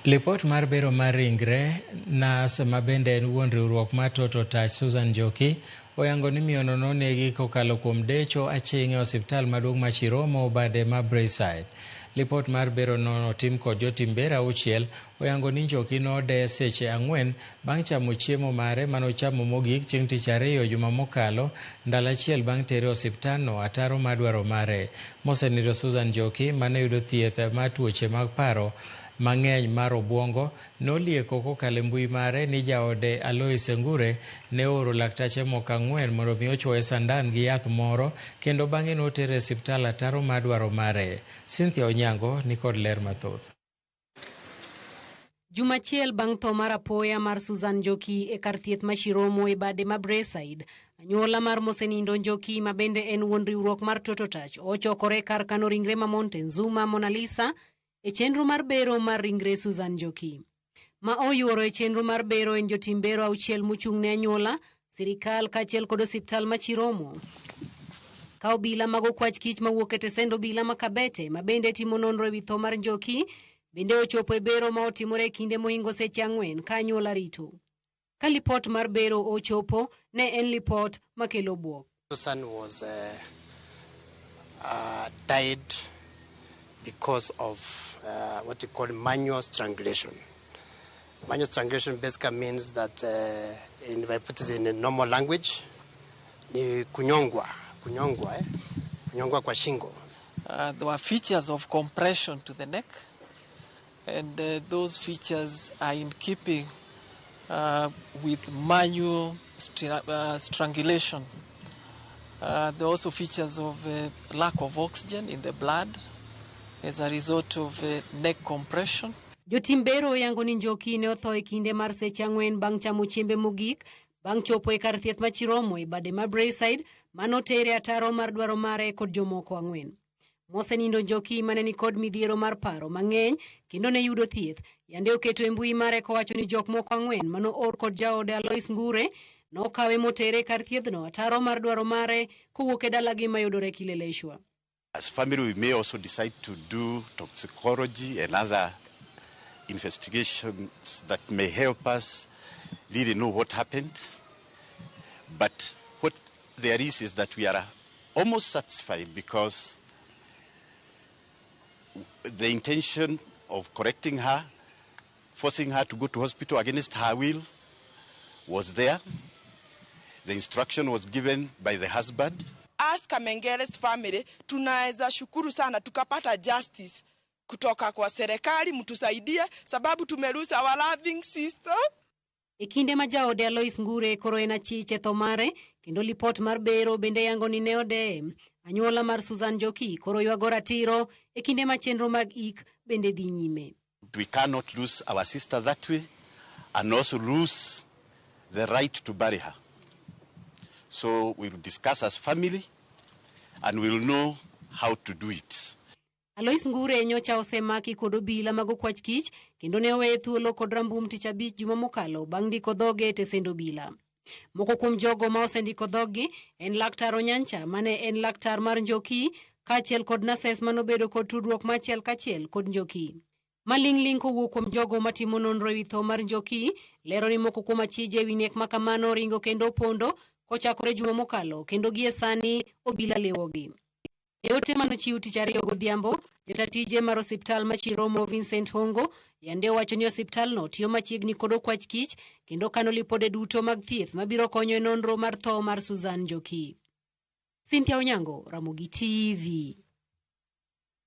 Lipot mar bero mar ringre nas ma bende en wuon riwruok mar Toto Touch Susan Njoki oyango ni miyono nonegi kokalo kuom decho aching' e osiptal maduong' ma Chiromo bade ma Braeside. Lipot mar bero no otim kod jotim bero auchiel oyango ni Njoki node seche 4 bang' chamo chiemo mare manochamo mogik chieng' tich ariyo juma mokalo ndalo achiel bang' tere e osiptandno ataro mar dwaro mare. Mosenindo Susan Njoki mane yudo thieth mar tuoche mag paro mang'eny mar obuongo nolieko kokalo e mbui mare ni jaode Alois Ngure ne ooro laktache moko 4 mondo mi ochuoye sandan gi yath moro kendo bang'e notere e osiptal ataro mar dwaro mare. Cynthia Onyango nikod ler mathoth. Juma achiel bang' tho mar apoya mar Susan Njoki e kar thieth ma Chiromo e bade ma Braeside, anyuola mar mosenindo Njoki ma bende en wuon riwruok mar Toto Touch ochokore kar kano ringre ma Montezuma Mona Lisa e chenro mar bero mar ringre Susan Njoki. Ma oyuoro e chenro mar bero en jotim bero 6 mochung' ne anyuola, sirikal kaachiel kod osiptal ma Chiromo. Ka obila mag okwach kich mawuok e tesend obila ma Kabete ma bende timo nonro ewi tho mar Njoki bende ochopo e bero ma otimore e kinde mohingo seche 4 ka anyuola rito. Ka lipot mar bero ochopo, ne en lipot makelo bwok. Susan was died because of what you call manual strangulation. Manual strangulation basically means that, if I put it in a normal language, ni kunyongwa, kunyongwa, Kunyongwa kwa shingo. There were features of compression to the neck, and those features are in keeping with manual strangulation. There are also features of lack of oxygen in the blood as a result of neck compression. Jotim bero oyango ni Njoki ne otho e kinde mar seche 4 bang' chamo chiembe mogik bang' chopo e kar thieth ma Chiromo e bade ma Braeside manotere ataro mar dwaro mare kod jomoko 4. Mosenindo Njoki mane ni kod midhiero mar paro mang'eny kendo ne yudo thieth, yande oketo e mbui mare kowacho ni jok moko 4 mano or kod jaode Alois Ngure nokawe motere kar thiethno ataro mar dwaro mare kowuok e dalagi mayudore Kileleshwa. As family, we may also decide to do toxicology and other investigations that may help us really know what happened. But what there is that we are almost satisfied because the intention of correcting her, forcing her to go to hospital against her will, was there. The instruction was given by the husband. As Kamengere's family, tunaweza shukuru sana tukapata justice kutoka kwa serikali, mtusaidie sababu tumelose our loving sister. E kinde ma jaode Alois Ngure koro en achich e tho mare, kendo lipot mar bero bende yango ni ne odeye. Anyuola mar Susan Njoki koro ywago ratiro e kinde ma chenro mag ik bende dhi nyime. We cannot lose our sister that way and also lose the right to bury her. So we will discuss as family and we will know how to do it. Alois Ngure nyocha osemaki kod obila mag okwach kich kendo ne oweye thuolo kod rambum tich abich juma mokalo bang' ndiko dhoge e tesend obila. Moko kuom jogo ma osendiko dhoggi en laktar Onyancha mane en laktar mar Njoki kaachiel kod nurses manobedo kod tudruok machiel kachiel kod Njoki. Maling'ling' kowuok kuom jogo matimo nonro ewi tho mar Njoki lero ni moko kuom achije ewi nek makamano oringo kendo opondo kochakore juma mokalo kendo gie sani obila liwogi. E ote manochiw tich ariyo godhiambo, jatatije mar osiptal ma Chiromo Vincent Hongo yande owacho ni osiptalno tiyo machiegni kod okwach kich kendo kano lipode duto mag thieth mabiro konyo e nonro mar tho mar Susan Njoki. Cynthia Onyango, Ramogi TV.